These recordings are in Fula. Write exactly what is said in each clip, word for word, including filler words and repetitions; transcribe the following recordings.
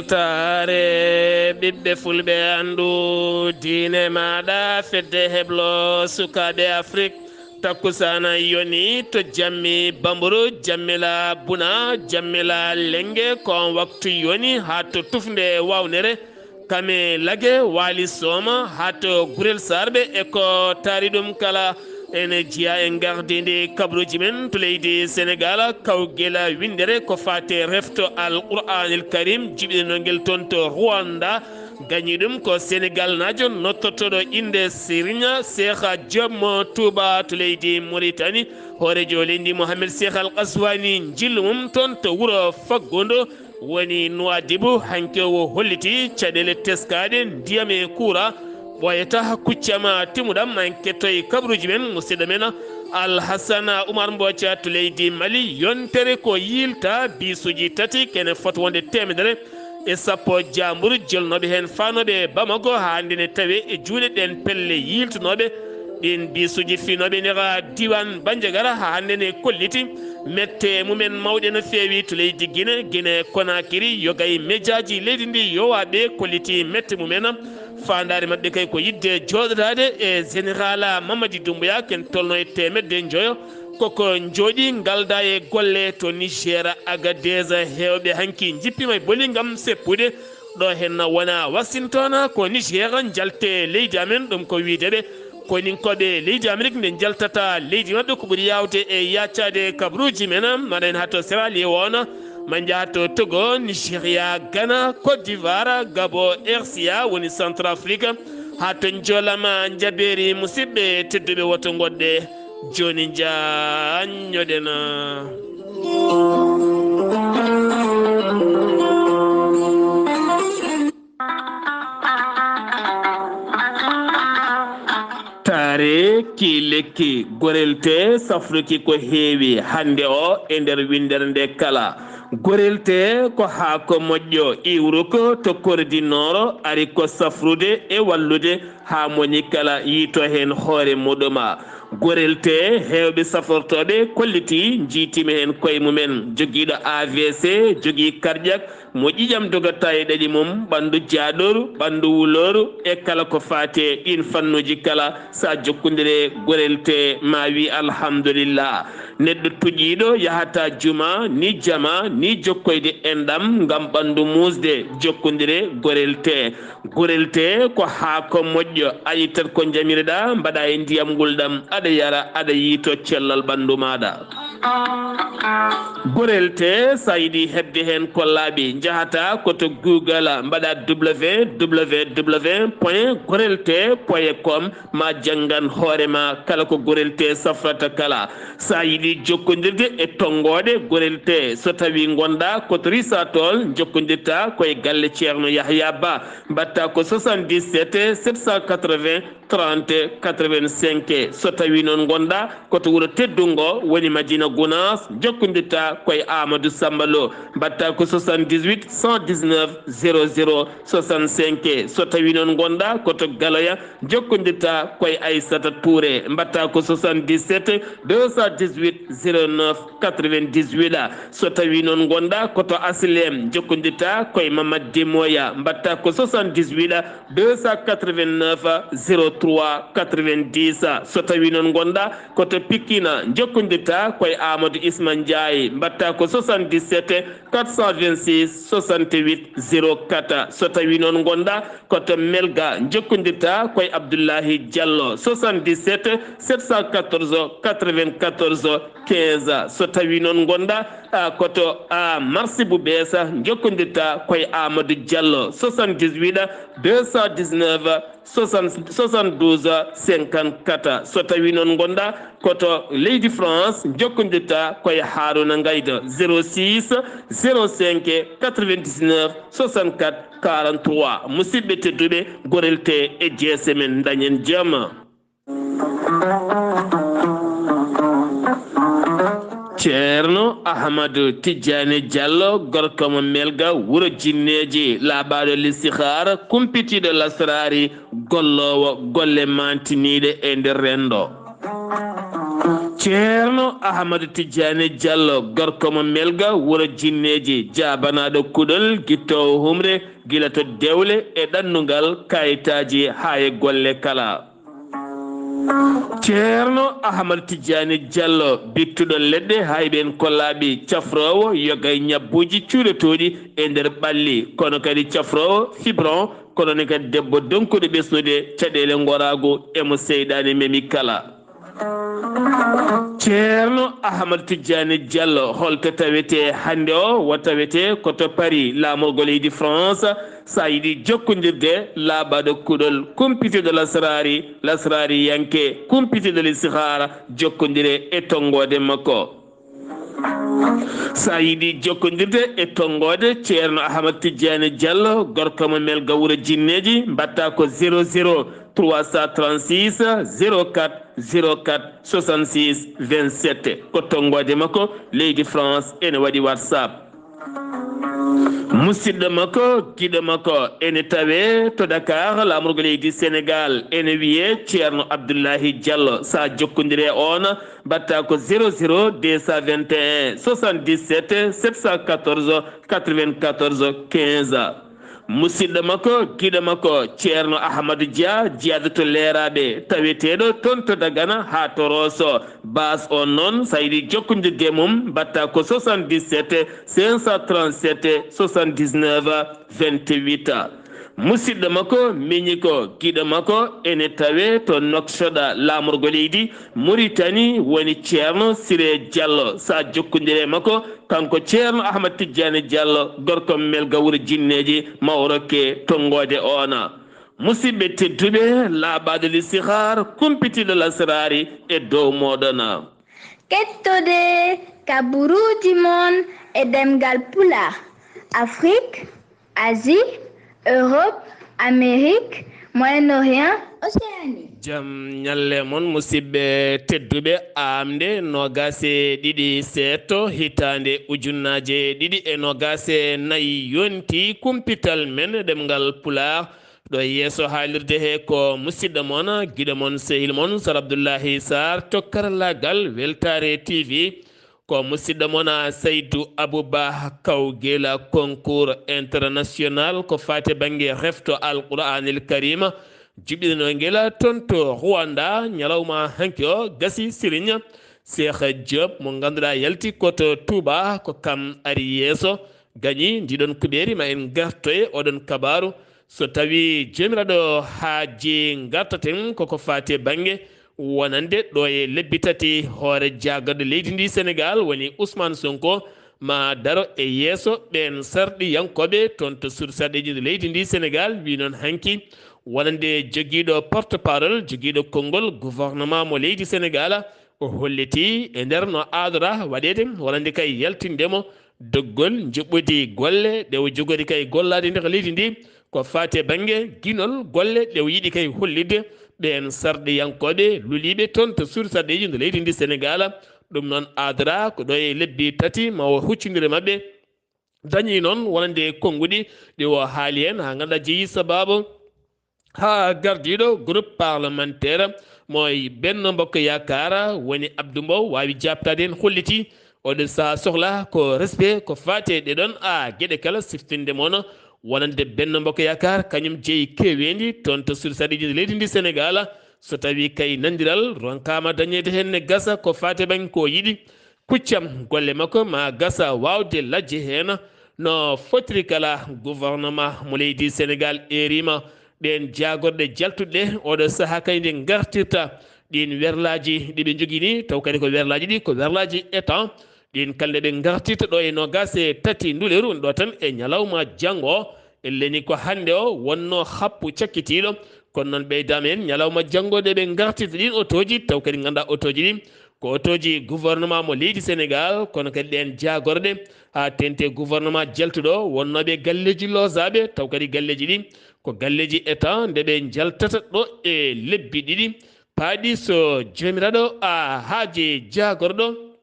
Taare ɓiɓɓe fulɓe, anndu diine maaɗa, fedde heblo sukaaɓe Afrik. Takkusaana yoni to jammi Bamburu, jammila Buna, jammila Lenge, ko on waktu yoni haa to tufnde wawnere. Kame Lage, Waali Sooma, haa to Gurel Saarɓe e ko taari ɗum kala. Ene jeyaa e ngardiindi kabaruuji men to leydi Senegaal, kawgel winndere ko faati e refto Al Qur'aanil Kariim, jibinanngel toon to Rwanda. Gañi ɗum ko Senegaalnaajo nodtortooɗo innde Siriñ Seexa Joom mo Tuuba to leydi Moritani. Hooreejo leydi Mohamed Seex Al Qaswaani njillu mum toon to wuro Faggondo woni Nuwaadibu, hanki o holliti caɗeele teskaaɗe ndiyam e kuura ɓooyata kuccam timmuɗam. En kettoy kabaruuji men, musidɗo men Alhassana Oumar Mbooca to leydi Mali. Yontere ko yiilta biisuuji tati, kene foti wonde teemedere e sappo jaamburu, jolnooɓe heen faanooɓe Bamako, haa hannde ne tawe e juuɗe ɗeen pelle yiiltunooɓe. Ɗiin biisuuji fiinooɓe nder diiwaan Bandiagara haa hannde ne kolliti mette mumen mawɗe no feewi to leydi Gine, Gine Konakiri, yoga e mejaaji leydi ndi yowaaɓe kolliti mette mumen. Faandaare maɓɓe kay ko yiɗde jooɗodaade e Général Mamadi Doumbouya, ken tolno e teemedde njoyo. Koko njooɗi ngalda e golle to Niger, Agadez, heewɓe hanki njippiima e boli ngam seppude. Ɗo henna wona Washington, ko Niger njalte leydi amen, ɗum ko wiide ɓe koninkooɓe leydi Amerik nde njaltata leydi maɓɓe, ko ɓuri yaawde e yaacaade kabaruuji men, mbaɗen haa to Sierra Leone, ma njaha to Togo, Nigeria, Ghana, Côte d'Ivoire, Gabon, R C A, woni Centrafrique, haa to njoolama njabeeri. Musidɓe tedduɓe, woto ngoɗɗe jooni njaññoɗen. Taare ki lekki, gorelte safruki ko heewi hannde o e nder winndere nde kala. Gorelte ko haako moƴƴo iwruko to kordi nooro, ari ko safrude e wallude haa moni kala yiito heen hoore muɗuma. Gorelte heewɓe safortooɓe kolliti, njiitiima heen koye mumen, jogiiɗo A V C, jogii cardiaque, mo ƴiƴam dogata e ɗaɗi mum, ɓanndu jaaɗooru, ɓanndu wulooru e kala ko faati e ɗiin fannuuji kala. So a jokkondire gorelte, ma wi alhamdulillah. Neɗɗo tuƴiiɗo yahata juma, ni jama, ni jokkoyde enɗam ngam ɓanndu muusde, jokkondire gorelte. Gorelte ko haako moƴƴo, a ittat ko njamireɗa, mbaɗa e ndiyam ngulɗam, aɗa yara, aɗa yiito cellal ɓanndu maaɗa. Gorelte, so a yiɗi heɓde heen ko laaɓi, njahata ko to Google, mbaɗa W W W point gorelte point com, ma janngan hoore ma kala ko gorelte safrata kala. So a yiɗi jokkondirde e tonngooɗe gorelte, so tawi ngonɗa ko to Risatol, jokkondirta ko e galle Ceerno Yahya Ba, mbaɗta ko soixante-dix-sept sept cent quatre-vingts trente quatre-vingt-cinq. So tawi noon ngonɗa ko to wuro teddungo woni Madina Gounass, jokkondirta ko e Amadou Samba Lo, mbaɗta ko soixante-dix-huit cent dix-neuf zéro zéro soixante-cinq. So tawi noon ngonɗa ko to Galoya, jokkondirta ko e Aissata Touré, mbaɗta ko soixante-dix-sept deux cent dix-huit zéro neuf quatre-vingt-dix-huit. So tawi noon ngonɗa ko to Aslem, jokkondirta ko e Mamad Demoya, mbaɗta ko soixante-dix-huit deux cent quatre-vingt-neuf zéro trois quatre-vingt-dix. So tawi noon ngonɗa ko to Pikine, jokkondirta ko e Amadou Isma Ndiaye, mbaɗta ko soixante-dix-sept quatre cent vingt-six soixante-huit zéro quatre. So tawi noon ngonɗa ko to Melga, jokkondirta ko e Abdoulahi Diallo, soixante-dix-sept sept cent quatorze quatre-vingt-quatorze quinze. So tawi noon ngonɗa, ah, ko to, ah, Marsi bu bees, jokkondirta ko e Amadou Diallo, soixante-dix-huit deux cent dix-neuf soixante, soixante-douze cinquante-quatre. So tawi noon ngonɗa ko to leydi France, jokkondirta ko e Haruna Ngayda, zéro six zéro cinq quatre-vingt-dix-neuf soixante-quatre quarante-trois. Musidɓe tedduɓe, gorelte e jeese men, dañen jam. Ceerno Ahmadu Tijjaani Jallo, gorko mo Melga, wuro Jinneeji, laaɓaaɗo listixaar, kumpitiiɗo lasraari, golloowo golle maantiniiɗe e nder renndo. Ceerno Ahmadu Tijjaani Jallo, gorko mo Melga, wuro Jinneeji, jaabanaaɗo kuɗol, gittoowo humre, gila to dewle e ɗannungal kayitaaji haa e golle kala. Ceerno Ahmadu Tijjaani Jallo, bittuɗo leɗɗe, hayɓe en ko laaɓi, cafroowo, yoga e ñabbuuji cuuɗotooɗi e nder ɓalli, kono kadi cafroowo fibron, kono ne kadi debbo donkuɗo ɓesnude caɗeele ngoraagu e mo seyɗaane memi kala. Ceerno Ahmad Tijjaani Jallo, holto tawete hannde o? Wo tawete ko to Paris, laamorgo leydi France. So a yiɗi jokkondirde, laaɓaaɗo kuɗol, kumpitiiɗo lasraari, lasraariyanke, kumpitiiɗo listihaara, jokkondire e tonngoode makko. So a yiɗi jokkondirde e tonngoode Ceerno Ahmad Tijjaani Jallo, gorko mo Melga wuro Jinneeji, mbaɗta ko zéro zéro trois cent trente-six zéro quatre zéro quatre soixante-six vingt-sept. Ko tonngoode makko leydi France ene waɗi WhatsApp. Musidɗo makko, giɗo makko, ene tawe to Dakar, laamorgo leydi Sénégal, ene wiye Ceerno Abdullahi Jallo. Sa jokkondire e oon, mbaɗta ko zéro zéro deux cent vingt et un soixante-dix-sept sept cent quatorze quatre-vingt-quatorze quinze. Musidɗo makko, giɗo makko, Ceerno Ahmadu Dia, jiyaaɗo to Leeraaɓe, taweteeɗo toon to Dagana haa to Rooso. Baas on noon, so a yiɗi jokkondirde e mum, mbaɗta ko soixante-dix-sept cinq cent trente-sept soixante-dix-neuf vingt-huit. Musidɗo makko, miñiko, giɗo makko, ene tawe to Nouakchott, laamorgo leydi Mauritanie, woni Ceerno Siré Diallo. Sa jokkondire e makko, kanko Ceerno Ahmad Tijjaani Diallo, gorko Melga wuro Jinneeji, ma o rokke tonngoode oona. Musidɓe tedduɓe, laaɓaaɗo listihaar, kumpitiiɗo lasraari e dow mooɗon. Kettode kaburuuji mon e ɗemngal Pulaar, Afrik, Asie, Europe, Amérique, Moyen-Orient, Océanie. Jam ñalle mon, musidɓe tedduɓe, aamde noogaas e ɗiɗi seeɗto, hitaande ujunnaaje ɗiɗi e noogaas e nayi yonti kumpital men ɗemngal Pulaar. Ɗo yeeso haalirde he ko musidɗo mon, giɗo mon, sehil mon, Sar Abdullahi Sarr, to karallaagal Weltaare T V. Ko musidɗo mon, Saydu Abuba Kawgela, concours international ko faati bannge refto Alqur'aanil Kariima, juɓɓinanoo ngel toon to Rwanda, ñalawma hanki o gasi. Siriñ Seex Diop mo ngannduɗaa yalti ko to Touba, ko kam ari yeeso, gañi ndiɗon kuɓeeri. Ma en ngartoye oɗon kabaaru. So tawi joomiraaɗo haaji ngartaten koko faati e bannge wonande ɗo e lebbi tati hoore jaagorɗe leydi ndi Senegal woni Ousmane Sonko ma daro e yeeso ɓeen sarɗiyankooɓe toon to suudu sarɗiiji leydi ndi Senegal, wi noon hanki wonande jogiiɗo porte-parole, jogiiɗo konngol gouvernement mo leydi Senegal, o holliti e nder no aadora waɗeede wonande kay yaltinde mo doggol njuɓɓudi golle ɗe o jogori kay gollaade nder leydi ndi, ko faati e bannge ginol golle ɗe o yiɗi kay hollitde ɓeen sarɗiyankooɓe luliiɓe toon to suudu sarɗiiji nder leydi ndi Senegal. Ɗum noon aadora ko ɗo e lebbi tati ma o huccondire maɓɓe. Dañi noon wonande konnguɗi ɗi o haali heen, haa ngannduɗaa jeyi sabaabu haa gardiiɗo groupe parlementaire mo Benno Bokk Yaakaar woni Abdou Mbow waawi jaabtaade heen, holliti oɗo sahaa sohla ko respect ko faati e ɗee ɗoon a geɗe kala, siftinde mo no wonande Benno Bokk Yaakaar kañum jeyi keeweendi toon to suudu sarɗiiji leydi ndi Senegal. So tawii kay nanndiral ronkaama dañeede heen ne gasa ko faati e bannge ko yiɗi, kuccam golle makko ma gasa waawde lajje heen no fotiri kala. Gouvernement mo leydi Senegal eeriima ɗeen jaagorɗe jaltuɗe oɗo sahaa kay nde ngartirta ɗiin werlaaji ɗi ɓe njogii nii, taw kadi ko werlaaji ɗi ko werlaaji état. Ɗiin kala nde ɓe ngartirta ɗo e noogaas e tati nduleru ɗo tan e ñalawma janngo, elleni ko hannde o wonnoo happu cakkitiiɗo. Kono noon ɓeydaama heen ñalawma janngo nde ɓe ngartirta ɗiin otooji, taw kadi nganndaa otooji ɗi ko otooji gouvernement mo leydi Senegal, kono kadi ɗeen jaagorɗe haa teeŋti gouvernement jaltuɗo wonnooɓe galleeji loosaaɓe, taw kadi galleeji ɗi ko galleeji état nde ɓe njaltata ɗo e lebbi ɗiɗi paaɗi. So joomiraaɗo a haaji jaagorɗo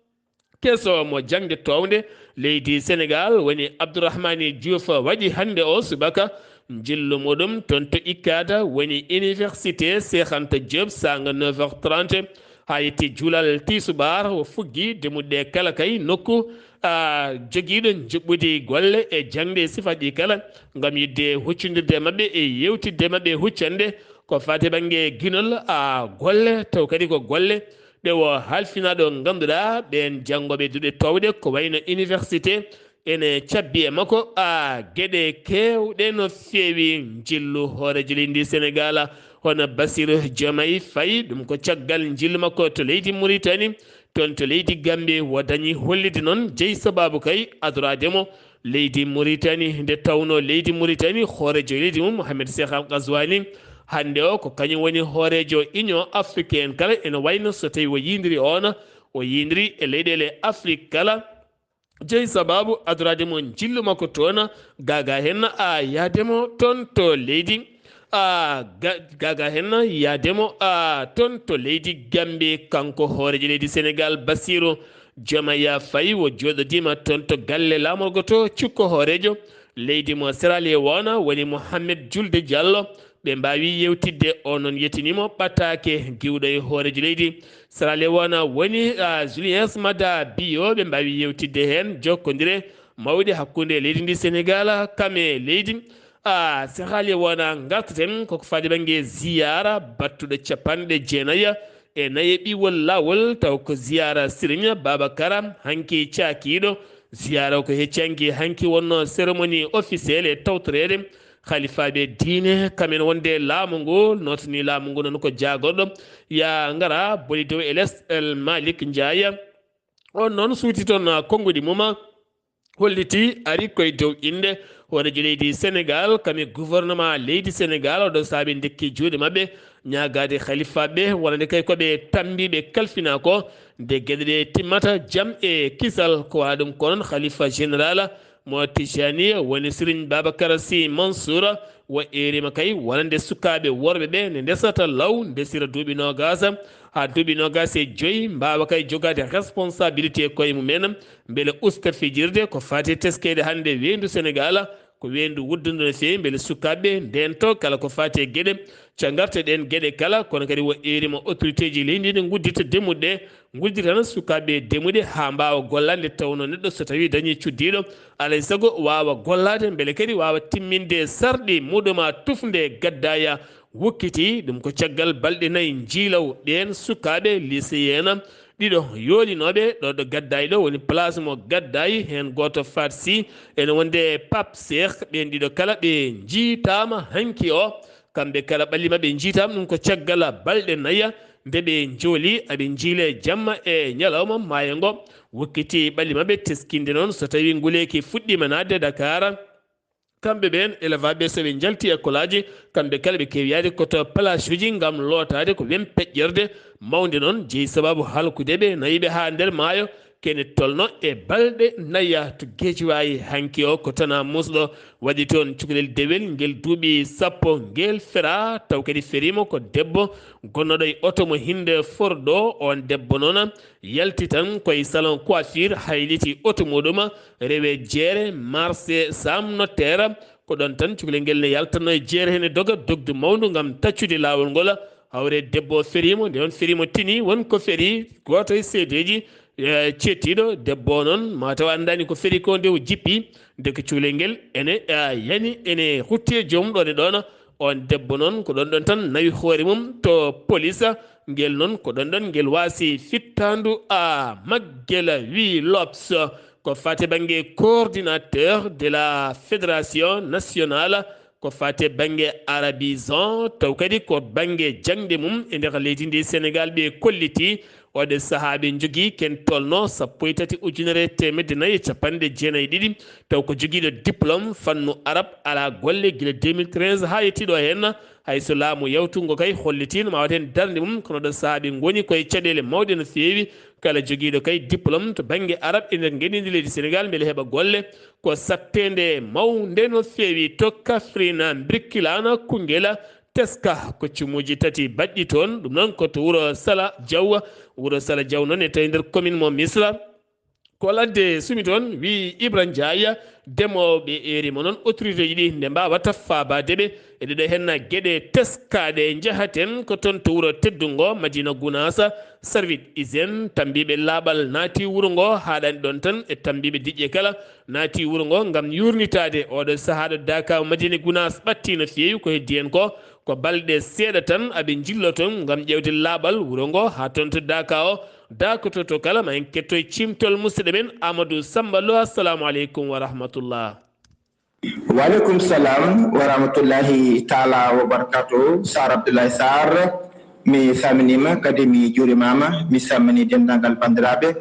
keso mo jaŋde toownde leydi Senegal woni Abdourahmani Diouf waɗi hannde o subaka njillu muɗum toon to Ikada woni Université Cheikh Anta Diop saanga neuf heures trente. A yetti juulal tiisubaar, o fuggi demmuɗe kala kay nokku, a, jogiiɗo njuɓɓudi golle e jaŋde e sifaaji kala, ngam yiɗde huccondirde e maɓɓe e yewtidde e maɓɓe huccande ko faati bannge ginol, a, golle, taw kadi ko golle ɗe o halfinaaɗo ngannduɗaa ɓeen janngooɓe duɗe toowɗe ko wayno université, ene cabbi e makko, a, geɗe keewɗe no feewi. Njillu hooreejo leydi ndi Senegaal, hono Bassirou Diomaye Faye, ɗum ko caggal njillu makko to leydi Mauritanie, toon to leydi Gambie, o dañi hollitde noon jeyi sabaabu kay adoraade mo leydi Mauritanie, nde tawnoo leydi Mauritanie, hooreejo leydi mum, Mohamed Cheikh Al Ghazouani, hannde o ko kañum woni hooreejo Union Africaine kala, ene wayno so tawii o yiyndiri oon, o yiyndiri e leyɗeele Afrik kala. Jeyi sabaabu adoraade mo njillu makko toon, gaagaa heen, a, yahde mo toon to leydi, a, ga-, gaagaa heen yahde mo, a, toon to leydi Gambie, kanko hooreejo leydi Senegaal, Bassirou Diomaye Faye, o jooɗodiima toon to galle laamorgo to, cukko hooreejo leydi mo Sierra Leone woni Mohamed Julde Diallo. Ɓe mbaawi yewtidde, o noon yettinii mo ɓataake giwɗo e hooreejo leydi Sierra Leone woni, a, Julius Maada Bio, ɓe mbaawi yewtidde heen jokkondire mawɗe hakkunde leydi ndi Senegaal kam e leydi, a, Sierra Leone. Ngartaten koko faati bannge ziyaara battuɗo capanɗe jeenayi e nayi e ɓiwol laawol, taw ko ziyaara Siriñ Babakara, hanki caakiiɗo. Ziyaara o ko hecci hanki, hanki wonnoo cérémonie officielle e tawtoreede halifaaɓe diine, kamen wonde laamu ngu, nootanii laamu ngu noon ko jaagorɗo, yaa ngara boli dow e les, El Malick Ndiaye. On noon suuti toon, a, konnguɗi mum, holliti ari koye dow innde hooreejo leydi Senegaal, kam e gouvernement leydi Senegaal, oɗo saabi ndekki juuɗe maɓɓe, ñaagaade halifaaɓe, wonande kay ko ɓe tambiiɓe kalfinaa ko, nde geɗe ɗe timmata jam e kisal, ko waɗa ɗum ko noon halifa général mo Tijani woni Serigne Babacar Sy Mansour, o eeriima kay wonande sukaaɓe worɓe ɓe nde ndesata law, ndesira duuɓi noogaas haa duuɓi noogaas e joy, mbaawa kay jogaade responsabilité e koye mumen, mbele usta fijirde ko faati e teskeede hannde weendu Senegaal, ko weendu wuddundu no feewi, mbele sukaaɓe ndeento kala ko faati e geɗe, ca ngarta ɗeen geɗe kala, kono kadi o eeriima autorité ji leydi ndi nguddita demmuɗe, nguddita tan sukaaɓe demuɗe haa mbaawa gollaade, nde tawnoo neɗɗo so tawii dañii cuddiiɗo, alaa e sago waawa gollaade, mbele kadi waawa timminde sarɗi muɗum, a, tufnde gaddaaya wukkiti. Ɗum ko caggal balɗe nayi njiilaw ɗeen sukaaɓe lycéen ɗiɗo yoolinooɓe ɗo, ɗo Gaddaay ɗo, woni place mo Gaddaay, heen gooto Faat Sy, ene wonde Pape Cheikh. Ɓeen ɗiɗo kala ɓe njiitaama hanki o. Kamɓe kala ɓalli maɓɓe njiitaama, ɗum ko caggal balɗe naya nde ɓe njooli, aɓe njiile jamma e ñalawma maayo ngo. Wukkiti ɓalli maɓɓe teskinde noon, so tawii nguleeki fuɗɗiima naatde Dakar. Kamɓe ɓeen, élève ɓe, so ɓe njalti ekkolaaji, kamɓe kala ɓe keewi yahde ko to plage uji ngam lootaade, ko wem peƴƴorde mawnde noon jeyi sabaabu halkude ɓe, nayi ɓe haa nder maayo, kene tolno e balɗe naya to Geejiwaayi. Hanki o ko Tana Muusɗo waɗi toon cukalel dewel, ngel duuɓi sappo, ngel feraa, taw kadi feriima ko debbo gonnooɗo e oto mo hinde Fordo. On debbo noon yalti tan koye salon coiffure, hayliti oto muɗum, rewe jeere, marché Sam Notaire. Ko ɗoon tan cukalel ngel ne yaltanno e jeere, hene doga dogdu mawndu ngam taccude laawol ngol. Hawre debbo o feriimo, nde on feriimo tini, won ko feri, gooto e seedeeji, e, ceettiiɗo. Debbo o noon, mataw anndaani ko feri ko, nde o jippi, nde ko cukalel ngel ene, a, yani, ene hutti e joom ɗoon e ɗoon. On debbo noon, ko ɗoon ɗoon tan nawi hoore mum to police. Ngel noon, ko ɗoon ɗoon ngel waasi fittaandu, a, maggel, wi L'Obs. Ko faate bannge coordinateur de la fédération nationale, ko faate bannge arabisant, taw kadi ko bannge jaŋde mum e nder leydi ndi Senegaal, ɓe kolliti. Oɗo sahaa ɓe njogii ken tolno sappo e tati ujunere teemedde nayi e capanɗe jeenayi e ɗiɗi, taw ko jogiiɗo diplôme fannu arab, alaa golle gila deux mille treize haa yettii ɗo heen, hay so laamu yawtungo kay hollitiino ma waɗ heen darnde mum, kono ɗo sahaa ɓe ngoni koye caɗeele mawɗe no feewi. Kala jogiiɗo kay diplôme to bannge arab e nder ngeniindi leydi Senegaal mbele heɓa golle, ko satteende mawnde no feewi. To Kaffrine, Birkilana, Koungheul, Teska, ko cumuuji tati baɗɗi toon. Ɗum noon ko to wuro Sala Diaw. Wuro Sala Diaw noon e tawi nder commune mo Misra. Ko ladde sumi toon, wi Ibra Ndiaye, demooɓe eeri mo noon autorité ji ɗi nde mbaawata faabaade ɓe E ɗeɗo henna geɗe teskaaɗe njahaten ko toon to wuro teddungo Madina Gunaasa, service hygiène, tambiiɓe laaɓal naati wuro ngo, haaɗani ɗoon tan e tambiiɓe diƴƴe kala naati wuro ngo ngam yuurnitaade oɗo sahaa ɗo Daaka Madina Gunaas ɓatti no feewi. Ko heddi heen ko, ko balɗe seeɗa tan aɓe njillo toon ngam ƴeewde laaɓal wuro ngo haa toon to Daaka o. Daaka to to kala ma en ketto e ciimtol musidɗo men Amadou Samba Lo. Assalamu aleykum wa rahmatullah. Waleykum salam wa rahmatullahi taala wa barakatuh. Sar Abdoulaye Sarr, mi salminiima, kadi mi juurimaama. Mi salmini denndaangal banndiraaɓe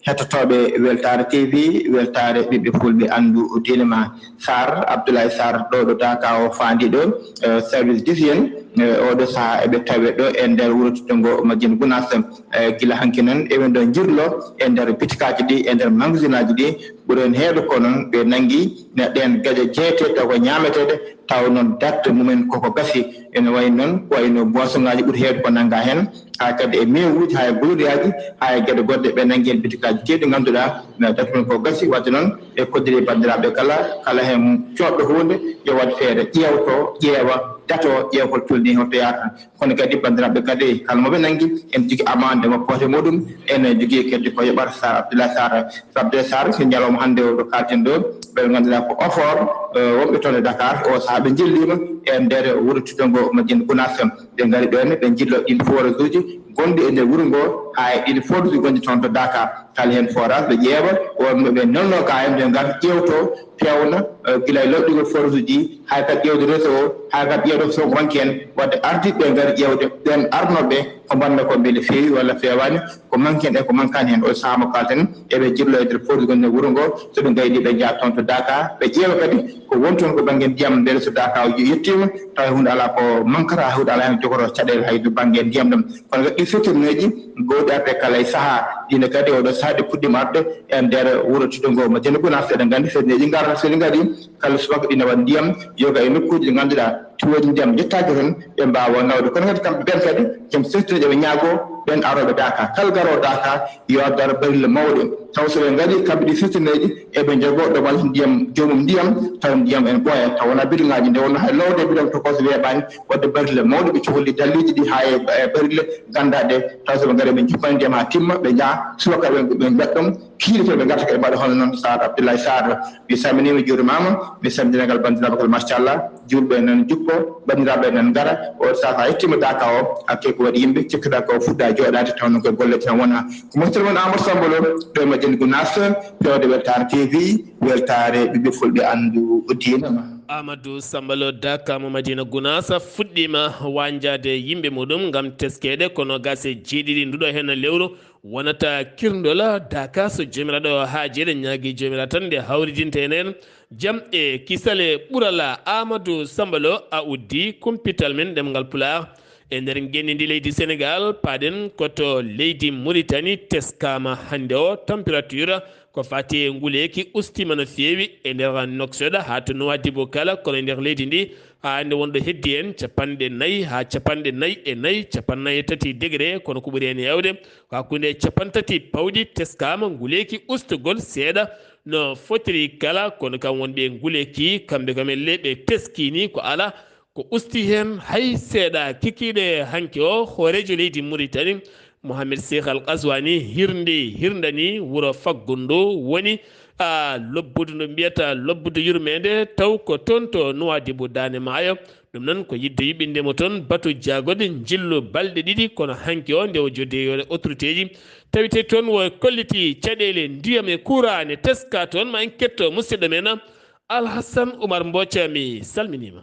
hettotooɓe Weltaare T V, Weltaare Ɓiɓɓe Fulɓe Anndu Diine Ma. Sar Abdoulaye Sarr, ɗo ɗo Daaka o faandi ɗo, eh, service d'hygiène, eh, oɗo sahaa eɓe tawe ɗo e nder wuro teddungo Madina Gunaas. Eh, gila hanki noon, eɓe ɗo njirlo e nder bitikaaji ɗi, e nder magasinaaji ɗi, ɓuri heen heewde ko noon ɓe nanngi ne ɗeen geɗe jeetee taw ko ñaameteeɗe, taw noon date mumen koko gasi. Ene wayi noon, ko wayi no boisson ngaaji ɓuri heewde ko nanngaa heen, haa kadi e meewuuji, haa e guloriyaaji, haa e geɗe goɗɗe, ɓe nanngi heen bitikaaji keewɗi, ngannduɗaa, na date mumen ko gasi. Waɗde noon, e koddiri banndiraaɓe kala, kala heen coodɗo huunde, yo waɗ feere, ƴeewto, ƴeewa, dato, ƴeewa ko tolni, holto yaata. Kono kadi, banndiraaɓe, kadi kala mo ɓe nanngi, en jogii amande mo poote muɗum, en jogii kadi ko yoɓata Sar Abdoulaye Sarr. Sar Abdoulaye Sarr, so ñalawma hannde o ɗo kaalten ɗo, ɓe ngannduɗaa ko OFOR, eh, wonɓe toon e Dakar, o sahaa ɓe njilliima e nder wuro teddungo Madina Gunaas. Ɓe ngari ɗoon, ɓe njillo ɗiin forage uji gonɗi e nder wuro ngo, haa e ɗiin forage uji gonɗi toon to Daaka. Kala heen forage ɓe ƴeewa, wonno ɓe nelno gaa heen, ɓe ngar ƴeewto, peewna, eh, gila e lawɗingol forage uji, haa e kadi ƴeewde réseau o, haa e kadi ƴeewde so ko manque heen. Waɗde ardiiɓe ɓe ngari ƴeewde, ɓeen arnooɓe ko mbaɗnoo ko mbele feewi walla feewaani, ko manque heen e ko mankaani heen. O sahaa mo kaalten, eɓe njillo e nder forage gonɗi e wuro ngo, so ɓe ngayni ɓe njaha toon to Daaka, ɓe ƴeewa kadi ko woni toon ko bannge ndiyam, mbele so Daaka o yettiima, tawa huunde alaa ko mankata, huunde alaa heen jogotoo caɗeele hay to bannge ndiyam ɗam. Kono kadi ɗi citerne uji ngoodi arde kala e sahaa, ɗiin kadi oɗo sahaa ɗi puɗɗiima arde e nder wuro teddungo Madina Gunaas. Eɗen nganndi citerne uji ngara, so ɗi ngarii kala subaka ɗi nawa ndiyam, yoga e nokkuuji ɗi ngannduɗaa tuyauji ndiyam njettaaki toon, ɓe mbaawa nawde. Kono kadi kamɓe ɓeen kadi, joom citerne uji ɓe ñaagoo ɓeen arooɓe Daaka, kala garoowo Daaka yo addu barille mawɗe. Taw so ɓe ngarii kamɓe ɗi citerne uji, eɓe njogoo ɗo walla ndiyam, joomum ndiyam, taw ndiyam ene ɓooya, taw wonaa bidon ngaaji, nde wonnoo hay loowde bidon to ko so weeɓaani. Waɗde barille mawɗe, ɓe cohli dalliiji ɗi haa e, e barille ganndaa ɗe, taw so ɓe ngarii ɓe njuppana ndiyam haa timma, ɓe njaha subaka ɓe, ɓe mbaɗa ɗum, kiiɗe kadi ɓe ngarta kadi mbaɗa hono noon. Sar Abdoulaye Sarr, mi salminiima, mi juurimaama, mi salmini denndaangal banndiraaɓe kala, machallah, juulɓe nan njuppo, banndiraaɓe nan ngara, o sahaa so a yettiima Daaka o, hakkee ko waɗi yimɓe, cikkataa ko fuɗɗa jooɗaade, taw noon ko golle tan wonaa. Ko musidɗo mon Amadou Samba Lo, ɗo e Madina Gunaas, fewde Weltaare T V, Weltaare Ɓiɓɓe Fulɓe Anndu Diine Ma. Amadou Samba Lo, Daaka mo Madina Gunaas, fuɗɗiima wañjaade yimɓe muɗum ngam teskeede ko noogaas e jeeɗiɗi nduɗo heen lewru wonata kirndol Daaka. So Joomiraaɗo haajii, eɗen ñaagii Joomiraaɗo tan nde hawridinta en heen jam e kisal e ɓural. Amadou Samba Lo, a uddii kumpital men ɗemngal Pulaar. E nder ngenndi ndi leydi Senegaal, paaɗen ko to leydi Muritani, teskaama hannde o, température ko faati e nguleeki ustiima no feewi e nder Nouakchott haa to Nouadhibou kala, kono e nder leydi ndi, haa hannde won ɗo heddi heen capanɗe nayi haa capanɗe nayi e nayi, capanɗe nayi e tati degré, kono ko ɓuri heen heewde ko hakkunde capanɗe tati pawɗi teskaama, nguleeki ustugol seeɗa no fotiri kala, kono kam wonɓe nguleeki, kamɓe kam elle ɓe teskii nii ko alaa ko usti heen hay seeɗa. Kikiiɗe hanki o, hooreejo leydi Muritani, Mohamed Cheikh Al Ghazouani, hirndi, hirndanii wuro faggundu woni, a, lobbudu ndu mbiyata lobbudu yurmeende, taw ko toon to Nouadhibou, Daande Maayo. Ɗum noon ko yiɗde yuɓɓinde mo toon batu jaagoɗe njillu balɗe ɗiɗi, kono hanki o nde o joddi e autorité ji, tawetee toon wo kolliti caɗeele ndiyam e courant ne teskaa toon. Ma en ketto musidɗo men Alhassan Oumar Mbooca, mi salminiima.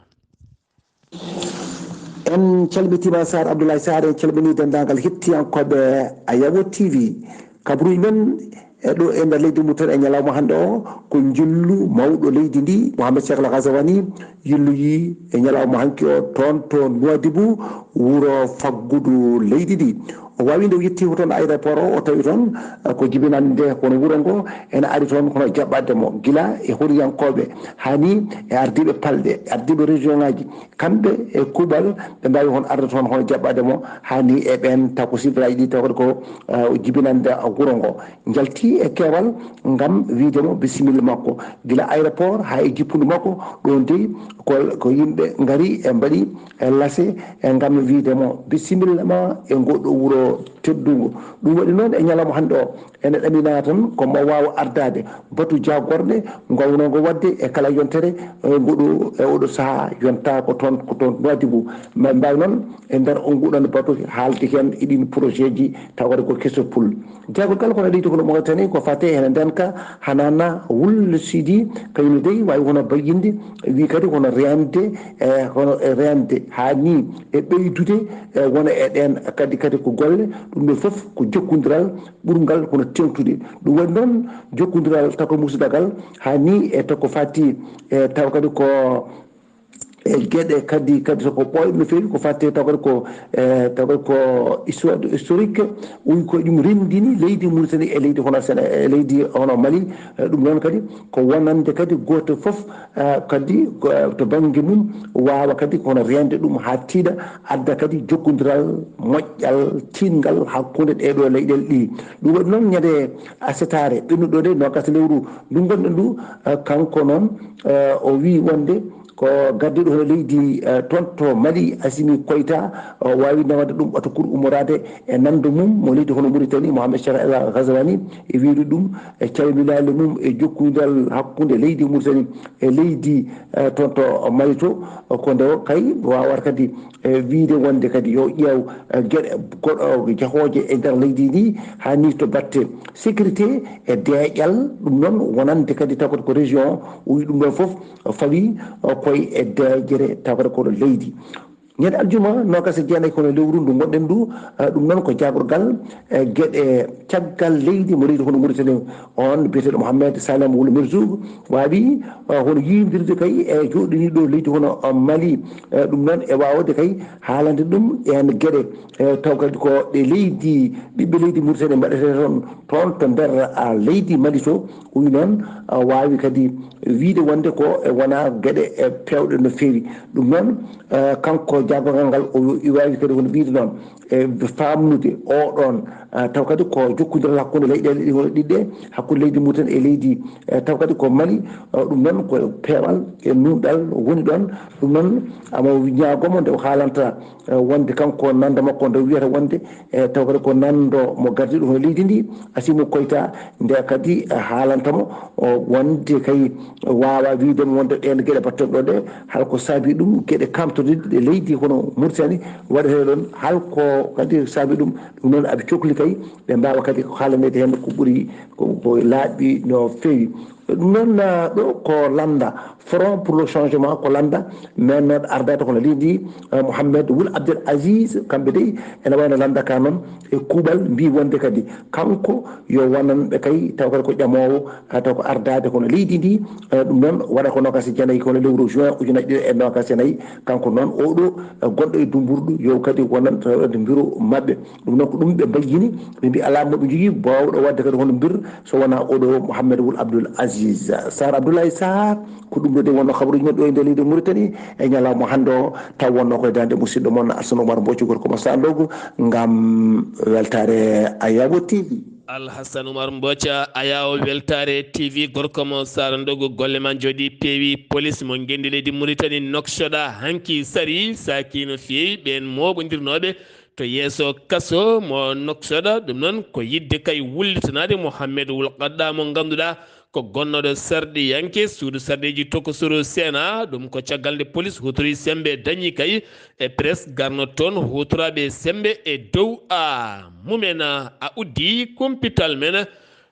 En calmitiima Sar Abdoulaye Sarr, en calminii denndaangal hettiyankooɓe Ayawo T V. Kabruuji men e ɗo e nder leydi Mauritanie e ñalawma hannde o ko njillu mawɗo leydi ndi, Mohamed Cheikh Al Ghazouani, yilloyii e ñalawma hanki o toon to Nouadhibou, wuro faggudu leydi ndi. O waawi nde o yetti ko toon aéroport o, o tawi toon, eh, ko jibinande kono wuro ngo ene ari toon kono jaɓɓade mo, gila e horiyankooɓe, haa ni e ardiiɓe palɗe, e ardiiɓe région ŋaaji, kamɓe e kuuɓal ɓe mbaawi hono arde toon hono jaɓɓade mo, haa ni e ɓeen taw ko sifiraaji ɗi taw kadi ko, eh, jibinande wuro ngo. Njalti e keewal ngam wiyde mo bisimilla makko, gila aéroport haa e jippundu makko, ɗoon dey ko, ko yimɓe ngari e mbaɗi e lase e ngam wiyde mo bisimilla ma e ngoɗo wuro teddungo. Ɗum waɗi noon e ñalawma hannde o, ene ɗamina tan ko mo waawa ardaade batu jaagorɗe ngownoo ngo waɗde e kala yontere, e ngoɗo, e oɗo sahaa yonta ko toon, ko toon Nouadhibou. Ma mbaawi noon e nder on nguɗon batu haalde heen e ɗiin projet ji taw kadi ko keso pul. Jaagorgal kono leydi kono Mauritanie ko fate hene ndenka hanana wullo sidi kayno dey waawi hono bayyinde wi kadi kono rende, e hono e rende haa ni e ɓeydude e wona e ɗeen kadi kadi ko golle ɗum ɗo fof ko jokkondiral ɓurngal kono teeŋtude. Ɗum waɗi noon jokkondiral tato musidagal haa ni e to ko fati e taw kadi ko e geɗe kadi kadi so ko ɓooyɗo no feewi ko fati taw kadi ko e taw kadi ko histoire historique. Uwi ko ɗum renndini leydi Mauritanie e leydi hono Séné e leydi hono Mali. E ɗum noon kadi ko wonande kadi gooto fof, eh, kadi ko, eh, to bannge mum waawa kadi kono rende ɗum haa tiiɗa, adda kadi jokkondiral moƴƴal tiiɗngal hakkunde ɗee ɗoo leyɗeele ɗi. Ɗum waɗi noon ñande asetaare ɓennuɗo nde noogas lewru ndu ngonɗen ndu, eh, kanko noon, eh, o wii wonde ko gardiiɗo hono leydi, eh, toon to Mali, Assimi Koïta, o waawi nawande ɗum ɓaato kuru ummoraade e nanndo mum mo leydi hono Mauritanie, Mohamed Cheikh El Ghazouani, e wiyde ɗum e calminaali mum e jokkondiral hakkunde leydi Mauritanie e leydi, eh, toon to Mali to, ko nde o kay waawata kadi, eh, wiyde wonde kadi yo ƴeew, eh, geɗe goɗɗo jahooje e nder leydi ndi, haa ni to batte sécurité e deeƴal, ɗum noon wonande kadi taw kadi ko région o, o wi ɗum ɗon fof, o fawi, o, koye e deeƴere taw kadi koɗo leydi. Ñande aljuma noogas e jeenayi kono lewru ndu ngonɗen ndu, eh, ɗum noon ko jaagorgal, eh, geɗe caggal leydi mo leydi hono Mauritanie on biyeteeɗo Mohamed Salem Wul Merzoug waawi, eh, hono yiidirde kay e jooɗiniiɗo leydi hono, eh, Mali, eh, ɗum noon e waawde kay haalande ɗum ɗeen geɗe, eh, taw kadi ko ɗe leydi, ɓiɓɓe leydi Mauritanie mbaɗetee toon, toon to nder, ah, leydi Mali to, o wi noon, ah, waawi kadi wiyde wonde ko e wona geɗe e peewɗe no feewi. Ɗum noon, eh, kanko jaagorgal ngal o wi-, waawi kadi hono wiyde noon e faamnude o ɗoon, ah, taw kadi ko jokkondiral hakkunde leyɗeele ɗi hono ɗiɗɗe, hakkunde leydi Mauritanie e leydi, eh, taw kadi ko Mali, eh, ɗum noon ko peewal e nuunɗal woni ɗoon. Ɗum noon, ama ñaagomo nde o haalanta, eh, wonde kanko nannda makko nde wiyata wonde, eh, taw kadi ko nanndo mo gardiiɗo hono leydi ndi, Assimi Koïta, nde kadi, eh, haalanta mo, o, wonde kay waawa wiyde mo wonde ɗeen geɗe mbaɗten ɗo ɗe, hol ko saabi ɗum, geɗe kamtodirɗe leydi hono Mauritanie waɗetee ɗoon, hol ko kadi saabi ɗum, ɗum noon aɓe cokli kay, ɓe mbaawa kadi ko haalanede heen ko ɓuri, ko, ko laaɓi no feewi. Ɗum noon, ah, ɗo ko lannda Front pour le Changement, ko lannda mennooɗo ardaade kono leydi, ah, Mohamed Wul Abdel Aziz, kamɓe dey ene wayno lannda ka noon e kuuɓal mbi wonde kadi kanko yo wonanɓe kay taw kadi ko ƴamoowo, ah, taw ko ardaade kono leydi ndi, ah, ɗum noon waɗa ko noogas e jeenayi kono lewru juin ujunaaji ɗiɗi e noogas e nayi, kanko noon oɗo, ah, gonɗo e dumburɗu yo kadi wonan taw kadi mbiru maɓɓe. Ɗum noon ko ɗum ɓe mbayyini, ɓe mbi alaa mo ɓe njogii baawɗo waɗde kadi hono mbir so wonaa oɗo Mouhamed Wul Abdoul Aziz Sarr. Abdoulaye Sarr, ko ɗum ɗo de wonno habaruuji men ɗo e nder leydi Mauritanie e ñalawma hannde o, taw wonno koye daande musidɗo mon Alsane Oumar Mbothio gorko mo Sandogo ngam weltaare Ayabo T V. Alhassane Oumar Mbothia, Ayabo weltaare T V gorko mo Sandogo, golle ma njooɗi peewi. Police mo ngenndi leydi Mauritanie nokcoɗa hanki sari saaki no feewi ɓeen mooɓondirnooɓe to yeeso kaso mo noksoɗa. Ɗum noon ko yiɗde kay wullitanaade Mohamed Wul Qadda mo ngannduɗaa ko gonnooɗo sarɗiyanke suudu sarɗeeji tokosuru C N A. Ɗum ko caggal nde police huutorii semmbe dañi kay e presse garno toon huutoraaɓe semmbe e dow a mumen. A uddi kumpital men.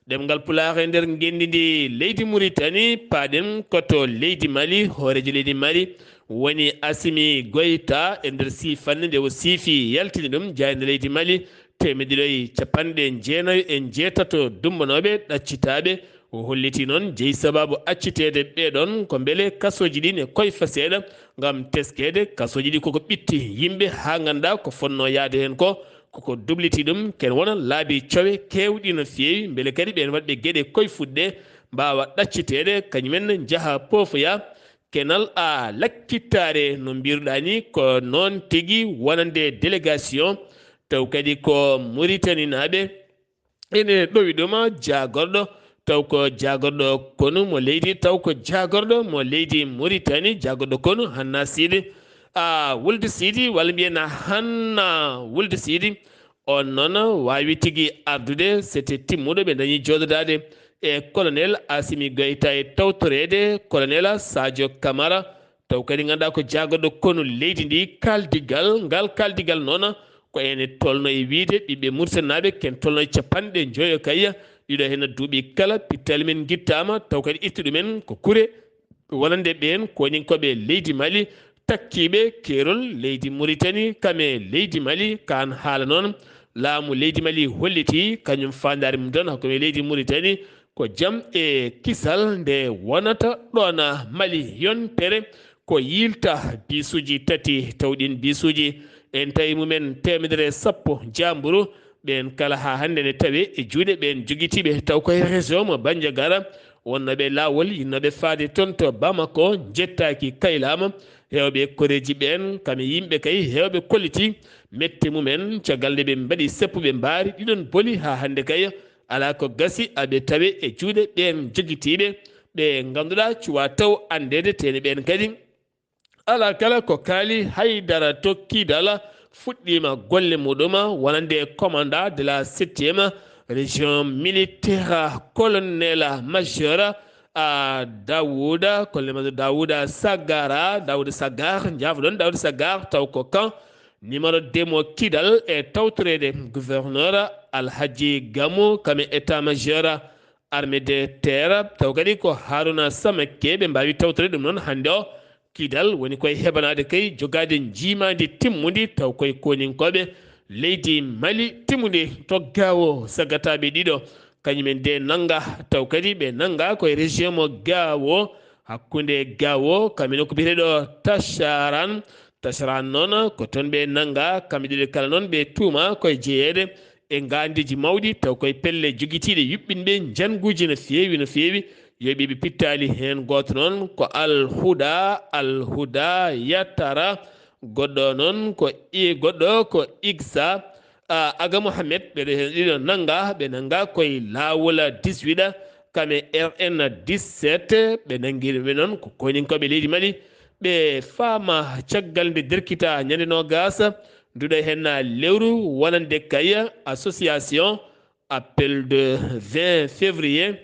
Ɗemngal Pulaar e nder ngenndi ndi leydi Mauritanie, paaɗen ko to leydi Mali, hooreejo leydi Mali woni Assimi Goïta e nder siifanɗe nde o siifi yaltini ɗum jaaynde leydi Mali, teemedde ɗiɗi e capanɗe jeenayo e njeetato dumbanooɓe ɗaccitaaɓe. O holliti noon jeyi sabaabu acciteede ɓee ɗoon ko mbele kasooji ɗi ne koyfa seeɗa ngam teskeede. Kasooji ɗi koko ɓitti yimɓe haa nganndaa ko fotnoo yahde heen ko, koko dubliti ɗum, ken wona laabi cowe keewɗi no feewi, mbele kadi ɓeen waɗɓe geɗe koye fuɗɗe mbaawa ɗacciteede, kañumen njaha poofoya. Kenal a lakkittaare no mbiruɗaa ni, ko noon tigi wonande délégation, taw kadi ko Muritaninaaɓe ene ɗowi ɗuma jaagorɗo, taw ko jaagorɗo konu mo leydi, taw ko jaagorɗo mo leydi Muritani, jaagorɗo konu Hanna Sidi, a Wulde Sidi, walla mbiyen Hanna Wulde Sidi. On noon waawi tigi ardude, c'était timmuɗo, ɓe dañi jooɗodaade e colonel Assimi Goïta e tawtoreede colonel Sadio Camara. Taw kadi ngannduɗaa ko jaagorɗo konu leydi ndi, kaaldigal, ngal kaaldigal noon ko ene tolno e wiyde ɓiɓɓe Muritaninaaɓe ken tolno e capanɗe njoyo kay, ɗiɗo heen duuɓi kala, pittaali men ngittaama, taw kadi itti ɗumen ko kure wonande ɓeen koninkooɓe leydi Mali, takkiiɓe keerol leydi Muritani, kam e leydi Mali, kaan haala noon laamu leydi Mali holliti kañum faandaare mum tan hakkunde leydi Muritani, ko jam e kisal nde wonata ɗoon Mali. Yontere ko yiilta biisuuji tati, taw ɗiin biisuuji en tawi mumen teemedere e sappo jaamburu, ɓeen kala haa hannde ne tawe e juuɗe ɓeen jogitiiɓe, taw koye région mo Bandiagara, wonnooɓe laawol yinnooɓe faade toon to Bamako, njettaaki kaylaama. Heewɓe koreeji ɓeen, kam e yimɓe kay, heewɓe kolliti mette mumen, caggal nde ɓe mbaɗi seppuɓe mbaari ɗiɗon boli haa hannde kay, alaa ko gasi aɓe tawe e juuɗe ɓeen jogitiiɓe, ɓe ngannduɗaa cuwaa taw anndeede, teene ɓeen kadi alaa kala ko kaali. Haydara to Kidal fuɗɗiima golle muɗum wonande commandant de la septième région militaire, colonel major a Dawuda, colonel major Dawuda Sagara, Dawuda Sagar, njaafo-ɗon Dawuda Sagar, taw ko kan numéro deux mo Kidal e tawtoreede gouverneur Alhaji Gamu, kam e état major armée de terre, taw kadi ko Haruna Samake ɓe mbaawi tawtoreede ɗum noon hannde o. Kidal woni koye heɓanaade kay jogaade njiimaandi timmundi, taw koye koninkooɓe leydi Mali timmundi to Gaawo, sagataaɓe ɗiɗo, kañumen de nannga, taw kadi ɓe nannga koye région mo Gaawo, hakkunde Gaawo, kamɓe noon ko biyeteeɗo Tacharan. Tacharan noon ko toon ɓe nannga, kamɓe ɗiɗo kala noon ɓe tuuma koye jeyeede e ngaandiiji mawɗi, taw koye pelle jogitiiɗe yuɓɓinɓe njannguuji no feewi, no feewi. Yo ɓe ɓe pittaali heen, gooto noon ko Alhuda, Alhuda Yatara, goɗɗo noon ko i-, goɗɗo ko Igsa, a, Aga Mohamed, ɓeɗo heen ɗiɗo nannga, ɓe nannga koye laawol dix-huit, kam e R N dix-sept, ɓe nanngi ɓe noon ko koninkooɓe leydi Mali, ɓe faama caggal nde derkita ñande noogas, nduɗo heen lewru wonande kay association appel de vingt février,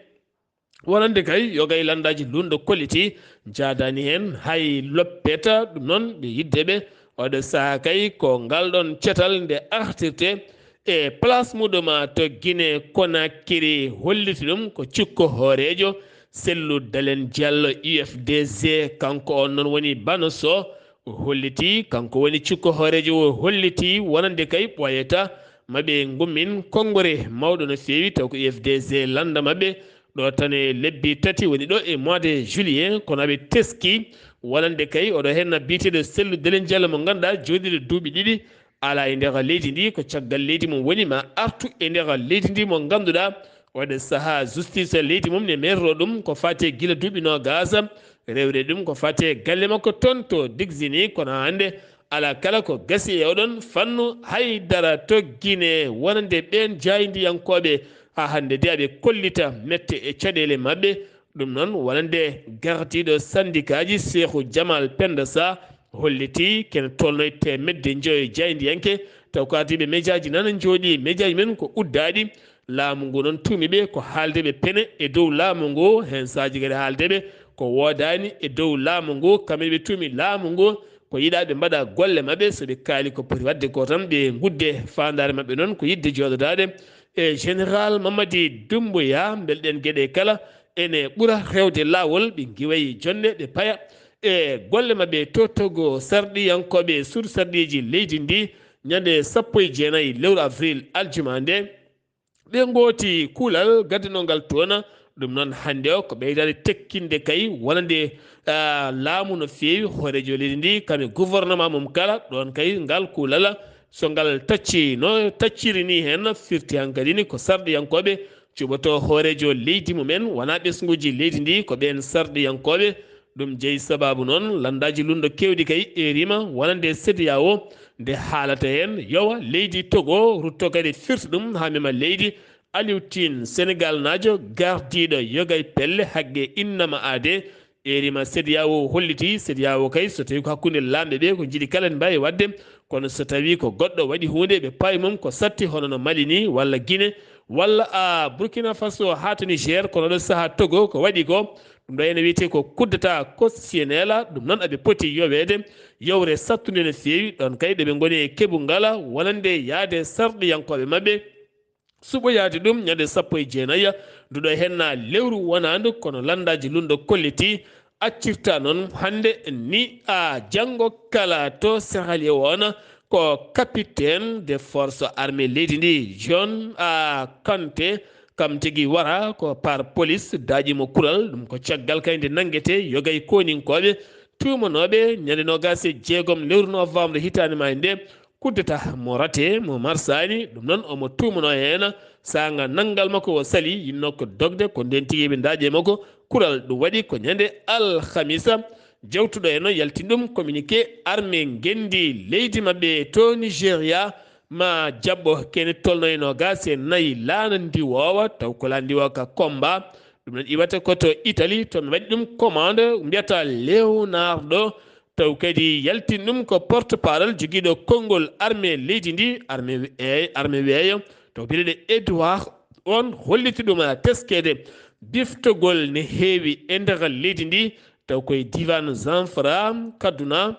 wonande kay yogay lanndaaji luulndo kolliti, njaadaani heen hay loppeta, ɗum noon ɓe yidde ɓe, oɗo sahaa kay ko ngal ɗoon cetal nde artirte e place muɗum to Guinée Conakry, holliti ɗum ko cukko hooreejo Sellu Dalen Diallo U F D G, kanko on noon woni Bano Soh, o holliti, kanko woni cukko hooreejo, o holliti wonande kay ɓooyata maɓe ngummin konngore mawɗo no feewi, taw ko U F D G lannda maɓɓe ɗo tan e lebbi tati woni ɗo e mois de juillet, kono aɓe teski wonande kay oɗo heen biyeteeɗo Sellu Delen Diallo mo ngannduɗaa jooɗiiɗo duuɓi ɗiɗi alaa e nder leydi ndi, ko caggal leydi mum woni ma artu e nder leydi ndi mo ngannduɗaa oɗo sahaa justice leydi mum ne merro ɗum ko fate gila duuɓi noogas, rewre ɗum ko fate galle makko toon to Digzini, kono hannde alaa kala ko gasi e oɗon fannu. Haydara to Guinée wonande ɓeen jaayndiyankooɓe haa hannde de aɓe kollita mette e caɗeele maɓɓe. Ɗum noon wonande gardiiɗo sandikaaji Seeku Jamal Penda Sa holliti kene tolno e teemedde njoyo jaayndiyanke, taw ko ardiiɓe mejaaji nana njooɗi, mejaaji men ko uddaaɗi. Laamu ngu noon tuumi ɓe ko haalde ɓe pene e dow laamu ngu, heen saaji kadi haalde ɓe ko woodaani e dow laamu ngu, kamɓe ɓe tuumi laamu ngu ko yiɗaa ɓe mbaɗa golle maɓɓe, so ɓe kaali ko poti waɗde ko tan ɓe ngudde faandaare maɓɓe noon ko yiɗde jooɗodaade e général Mamadi Doumbouya, mbelɗen geɗe kala ene ɓura rewde laawol, ɓe ngiwayi jonde, ɓe paya e golle maɓɓe to togo sarɗiyankooɓe suudu sarɗiiji leydi ndi, ñande sappo e jeenayi lewru avril aljuma nde. Ɓe ngooti kuulal gaddanoo ngal toon, ɗum noon hannde o ko ɓeydaade tekkinde kay wonande, ah, laamu no feewi, hooreejo leydi ndi, kam e gouvernement mum kala, ɗoon kay ngal kuulal So ngal taccii no tacciri nii heen, firti hankadi ni ko sarɗiyankooɓe cuɓotoo hooreejo leydi mumen, wonaa ɓesnguuji leydi ndi, ko ɓeen sarɗiyankooɓe. Ɗum jeyi sabaabu noon lanndaaji lunndo keewɗi kay eerima wonande CEDEAO nde haalata heen yowa leydi Togo rutto kadi firti ɗum haa mema leydi Aliou Tine, Senegaalnaajo gardiiɗo yogay pelle hagge innama aade. Eerima CEDEAO holliti, CEDEAO kay so tawi ko hakkunde laamɓe ɓe ko njiɗi kala ne mbaawi waɗde, kono so tawi ko goɗɗo waɗi huunde ɓe pawi mum ko satti hono no Mali ni walla Guinée walla a Burkina Faso haa to Niger, kono ɗo sahaa Togo ko waɗi ko, ɗum ɗo ene wiyetee ko coup d'État constitutionnel, ɗum noon aɓe poti yoweede yowre sattunde no feewi, ɗoon kay ɗo ɓe ngoni e keɓu ngala wonande yaade sarɗiyankooɓe maɓɓe. Suɓoyaade ɗum ñande sappo e jeenayi nduɗo henna lewru wonaandu, kono lanndaaji lunndo kolliti accirta noon hannde ni a janngo kala to Sierra Leone ko capitaine de force armée leydi ndi John a Kante, kam tigi wara ko par police daaƴi mo kural, ɗum ko caggal kay nde nanngetee yogay kooninkooɓe tuumanooɓe ñande noogaas e jeegom lewru novembre hitaande maa nde, coup d'État mo rate mo marsaani, ɗum noon omo tuumanoo heen saanga nanngal makko o sali yinnoo ko dogde ko ndeen tigi ɓe ndaaƴe makko kural, ɗum waɗi ko ñande alhamisa jewtuɗo e noon yaltin ɗum communiqué armée ngenndi leydi maɓɓe to Nigéria ma jaɓɓo kene tolno e noogaas e nayi laana ndiwoowa taw ko laa ndiwoowa ka combat, ɗum noon iwata ko to Italie to ɓe mbaɗi ɗum commande mbiyata Leonardo. Taw kadi yaltin ɗum ko porte parole jogiiɗo konngol armée leydi ndi, armée we- eey, armée weeyo, taw biyeteeɗo Edouard on holliti ɗum teskeede biftogol ne heewi e nder leydi ndi, taw koye diiwaan Zamfara, Kaduna,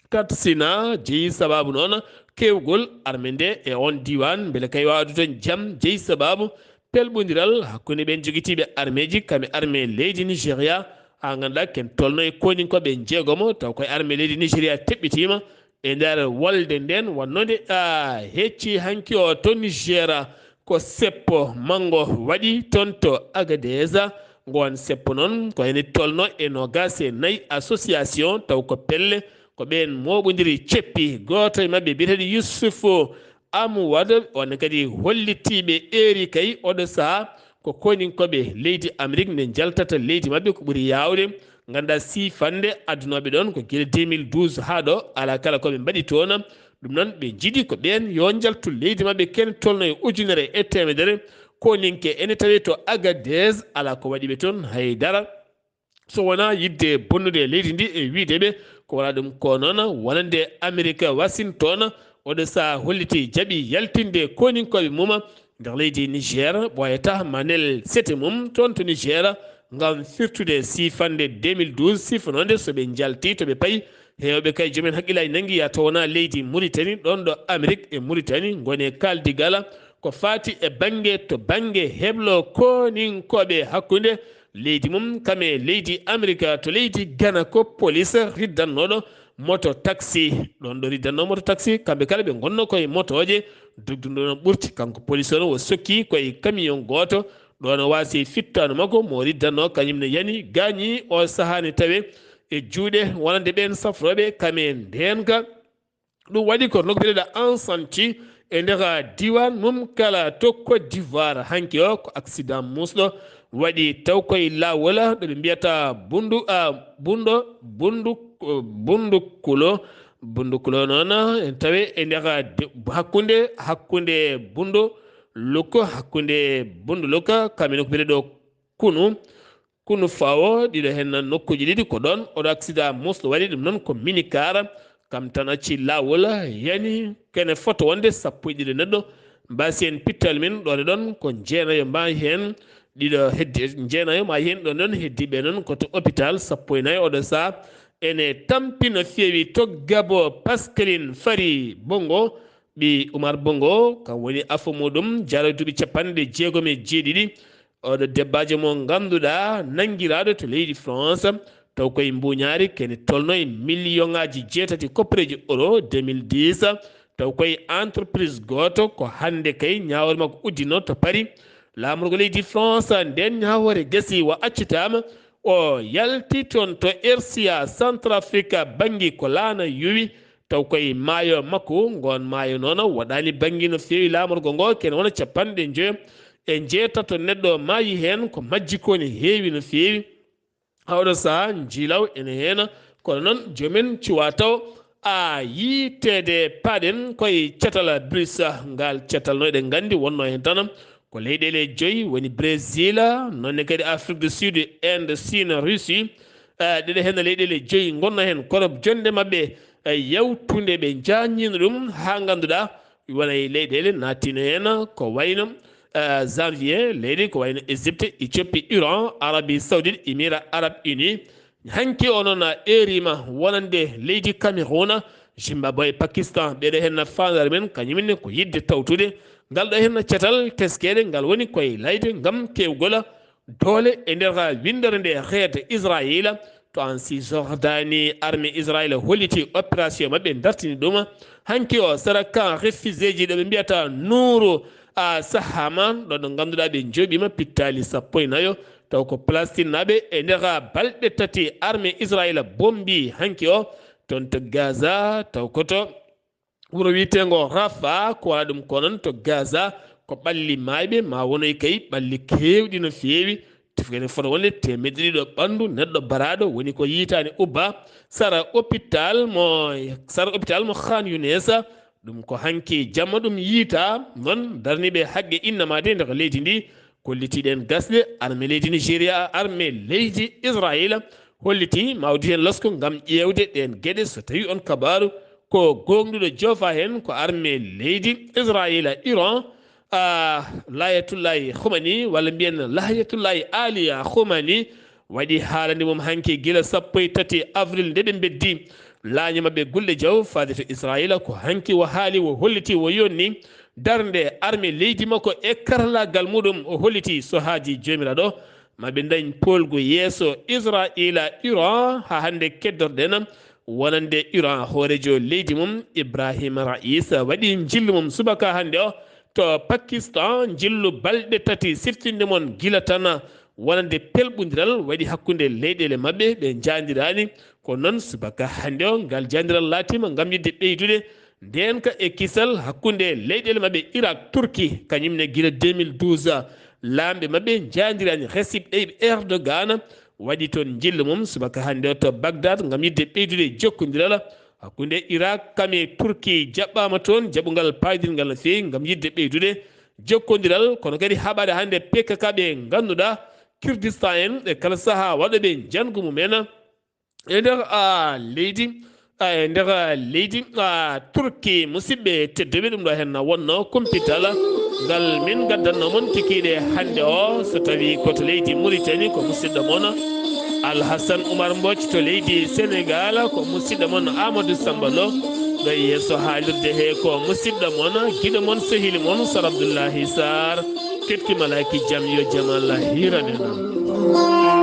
Katsina jeyi sabaabu noon keewgol armée nde e on diiwaan mbele kay waawde toon jam jeyi sabaabu pelɓondiral hakkunde ɓeen jogitiiɓe armeeji kam e armée leydi Nigéria, haa ngannduɗaa ken tolno e kooninkooɓe jeegomo, taw koye armée leydi Nigéria teɓɓitiima e nder wolde nden wonnode a hecci hanki o to Nigéria ko seppo manngo waɗi toon to Agadez. Ngoon seppo noon ko ene tolno e noogaas e nayi association, taw ko pelle ko ɓeen mooɓondiri ceppi. Gooto e maɓɓe biyeteeɗo Yusufu Amuwad, on kadi hollitiiɓe eeri kay oɗo sahaa ko kooninkooɓe leydi Amérique nde njaltata leydi maɓɓe ko ɓuri yaawde. Nganndaa siifannde adunooɓe ɗoon ko gila deux mille douze haa ɗo, alaa kala ko ɓe mbaɗi toon. Ɗum noon ɓe njiɗi ko ɓeen yo njaltu leydi maɓɓe ken tolno e ujunere e teemedere. Kooninke ene tawee to Agadez, alaa ko waɗi ɓe toon hay dara. So wonaa yiɗde bonnude leydi ndi e wiyde ɓe ko wala ɗum ko noon wonande Amerik Washington oɗo sahaa holliti jaɓi yaltinde kooninkooɓe mum nder leydi Niger, ɓooyata ma nel sete mum toon to Niger ngam firtude siifannde deux mille douze sifanode so ɓe njalti to ɓe payi. Heewɓe kay joomen haqqillaaji nanngi ya to wonaa leydi Muritani ɗoon ɗo Amerik e Muritani ngoni e kaaldigala ko faati e bannge to bannge heblo kooninkooɓe hakkunde leydi mum kam e leydi Amerik. To leydi Gana ko police riddannooɗo moto taxi, ɗoon ɗo riddannoo moto taxi kamɓe kala ɓe ngonnoo koye motooje dogduɗo no ɓurti. Kanko police o no o sokki koye camion gooto ɗo no waasi e fittaandu makko mo riddannoo kañum ne yani gaañi o sahaa ne tawe e juuɗe wonande ɓeen safrooɓe kam e ndeenka. Ɗum waɗi ko nokku biyeteeɗo Ansanti e nder diiwaan mum kala to Côte d'Ivoire. Hanki o ko accident muusɗo waɗi taw koye laawol ɗo ɓe mbiyata Bundu a Bundo Bundu Bundu Kulo. Bundu Kulo noon en tawi e nder de- hakkunde hakkunde Bundu Lukko hakkunde Bundu Lukka kamɓe nokku biyeteeɗo Kunu Kunu Fawo ɗiɗo heen nokkuuji ɗiɗi ko ɗoon oɗo accident muusɗo waɗi ɗum noon ko minicar kam tan acci laawol yani kene foto wonde sappo e ɗiɗo neɗɗo mbaasi en pittal min ɗoon e ɗoon ko jeenayo mbaawi heen ɗiɗo heddi jeenayo mbaawi heen ɗoon ɗoon heddiiɓe noon ko to hôpital sappo e nayi oɗo sahaa ene tampi no feewi to Gabo Pascaline Fari Bongo ɓii Umar Bongo kam woni afo muɗum jaro duuɓi capanɗe jeegom e jeeɗiɗi. Oɗo debbajo mo ngannduɗaa nanngiraaɗo to leydi France taw koye mbuñaari kene tolno e million ŋaaji jeetati koppareeji euro deux mille dix taw koye entreprise gooto ko hannde kay ñaawre makko uddino to Paris. Laamorgo leydi France nden ñaawoore gasi wa accitaama o yalti toon to R C A Centrafrique banngi ko laana yuwi Taw koye maayo makko, ngoon maayo noon waɗaani banngi no feewi laamorgo ngo, kene wona capanɗe njoyo e njeetato neɗɗo maayi heen, ko majji ko ne heewi no feewi. Haa oɗo sahaa, njiilaw ene heen, kono noon joomen cuwaa taw a yiiteede. Paaɗen koye catal Bruce, ngaal catal no eɗen nganndi wonnoo heen tan ko leyɗeele joyi woni Brésil, noon ne kadi Afrique du Sud, Inde, Chine, Russie. Eh, ɗeɗe heen leyɗeele joyi ngonnoo heen, kono jonnde maɓɓe, eh, yawtunde ɓe njaññiino ɗum haa ngannduɗaa wona e leyɗeele naattiino heen ko wayno, eh, Janvier, leydi ko wayno Égypte, Éthiopie, Iran, Arabie Saoudite, Émirats Arabes Unis. Hanki o noon eeriima wonande leydi Cameroun, Zimbabwe, Pakistan. Ɓeɗe heen faandaare men kañumen ko yiɗde tawtude ngal ɗo heen catal teskeede ngal woni koye layde ngam kewgol doole e nder winndere nde reeta Israayiila. To en Cisjordanie, armée Israayiila holliti opération maɓɓe, dartini ɗum. Hanki o sara camp réfugiéji ɗo ɓe mbiyata Nuuru a Sahama, ɗo ɗo ngannduɗaa ɓe njooɓiima pittaali sappo e nayo, taw ko Palestinnaaɓe. E nder balɗe tati armée Israayiila bombi hanki o toon to Gaza, taw ko to wuro wiyeteengo Rafa, ko wona ɗum ko noon to Gaza, ko ɓalli maayɓe, ma wonoy kay ɓalli keewɗi no feewi, tefgene fota wonde teemedde ɗiɗo ɓanndu neɗɗo baraaɗo woni ko yiytaani ubba sara hôpital mo, sara hôpital mo Khan Younes. Ɗum ko hanki jamma ɗum yiyta, noon darniiɓe haqqe innamaade e nder leydi ndi, kolliti ɗeen gasɗe, armée leydi Nigeria, armée leydi Israayiila holliti ma uddi heen losko ngam ƴeewde ɗeen geɗe. So tawii on kabaaru ko goongɗuɗo, joofa heen ko armée leydi Israayiila, Iran, a, Layatullahi Khumani, walla mbiyen Layatullahi Aliya Khumani, waɗi haalande mum hanki gila sappo e tati avril nde ɓe mbeddi laañe maɓɓe Gulɗe Jaw faade to Israayiila. Ko hanki o haali, o holliti, o yonni darnde armée leydi makko e karallaagal muɗum. O holliti so haajii Joomiraaɗo ma ɓe ndañ poolgu yeeso Israayiila, Iran. Haa hannde keddorɗen wonande Iran, hooreejo leydi mum Ibrahim Raisi waɗi njillu mum subaka hannde o to Pakistan, njillu balɗe tati siftinde mon gila tan wonande pelɓundiral waɗi hakkunde leyɗeele maɓɓe ɗe njaandiraani. Ko noon subaka hannde o ngal jaandiral laatiima ngam yiɗde ɓeydude ndeenka e kisal hakkunde leyɗeele maɓɓe Irak, Turki, kañum ne gila deux mille douze laamɓe maɓɓe njaandiraani. Recep Tayyip Erdogan waɗi toon njillu mum subaka hannde o to Bagdad ngam yiɗde ɓeydude jokkondiral hakkunde Irak kam e Turki. Jaɓɓaama toon jaɓungal paydingal no feewi ngam yiɗde ɓeydude jokkondiral, kono kadi haɓaade hannde P K K ɓe ngannduɗaa Kurdistan en e kala sahaa waɗooɓe njanngu mum en e nder, a, leydi, a, e nder, a, leydi, a, Turki. Musidɓe tedduɓe, ɗum ɗo heen wonnoo kumpital ngal min ngaddanno mon kikiiɗe hannde o. So tawii ko to leydi Muritani, ko musidɗo mon Alhasan Umar Mbooc, to leydi Senegaal ko musidɗo mon Amadou Samba Lo, ɗo e yeeso haalirde he ko musidɗo mon, giɗo mon, sehil mon Sar Abdullahi Sarr. Keɗki malaaki jam, yo jam Allah hiiran en.